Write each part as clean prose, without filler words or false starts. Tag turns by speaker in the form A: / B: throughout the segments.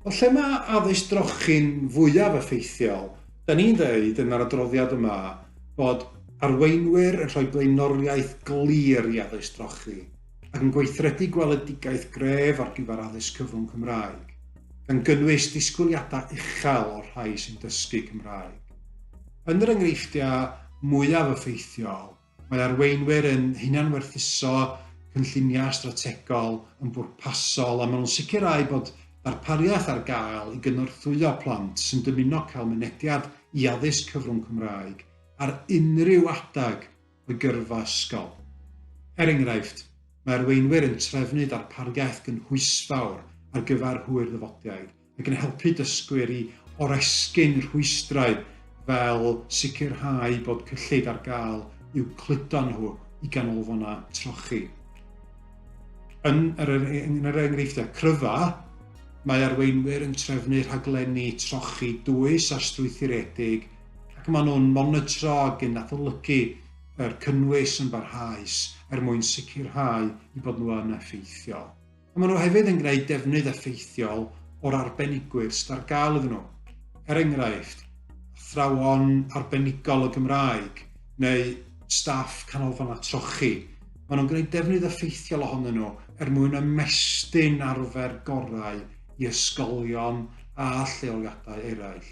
A: Wel, lle mae addysg drochi'n fwyaf effeithiol, da ni'n dweud yn yr adroddiad yma bod arweinwyr yn rhoi blaenoriaeth glir i addysg drochi ac yn gweithredu gweledigaeth gref ar gyfer addysg cyfrwng Cymraeg, gan gynnwys disgwyliadau uchel o'r rhai sy'n dysgu Cymraeg. Yn yr enghreifftiau mwyaf effeithiol, Mae arweinwyr yn hunanwerthuso cynlluniau strategol yn bwrpasol a maen nhw'n sicrhau bod darpariaeth ar gael i gynorthwyo plant sy'n dymuno cael mynediad i addysg cyfrwng Cymraeg ar unrhyw adeg o'u gyrfa ysgol. Er enghraifft, mae arweinwyr yn trefnu darpariaeth gynhwysfawr ar gyfer hwyr-ddyfodiaid ac yn helpu dysgwyr i oresgyn rhwystrau fel sicrhau bod cyllid ar gael i'w cludo nhw i ganolfannau trochi. Yn yr, yn yr enghreifftiau cryfa, mae arweinwyr yn trefnu rhaglenni trochi dwys a strwythuredig ac maen nhw'n monitro ac yn adolygu yr cynnwys yn barhaus er mwyn sicrhau eu bod nhw yn effeithiol. A maen nhw hefyd yn gwneud defnydd effeithiol o'r arbenigwyr sydd ar gael iddyn nhw. Er enghraifft, athrawon arbenigol y Gymraeg neu staff canolfannau trochi. Maen nhw'n gwneud defnydd effeithiol ohonyn nhw er mwyn ymestyn arfer gorau i ysgolion a lleoliadau eraill.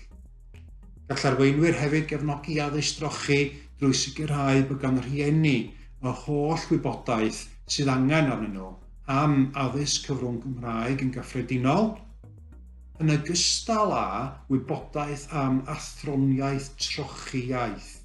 A: Gall arweinwyr hefyd gefnogi addysg drochi drwy sicrhau bod gan rhieni y holl wybodaeth sydd angen arnyn nhw am addysg cyfrwng Cymraeg yn gyffredinol, yn ogystal â wybodaeth am athroniaeth trochi iaith.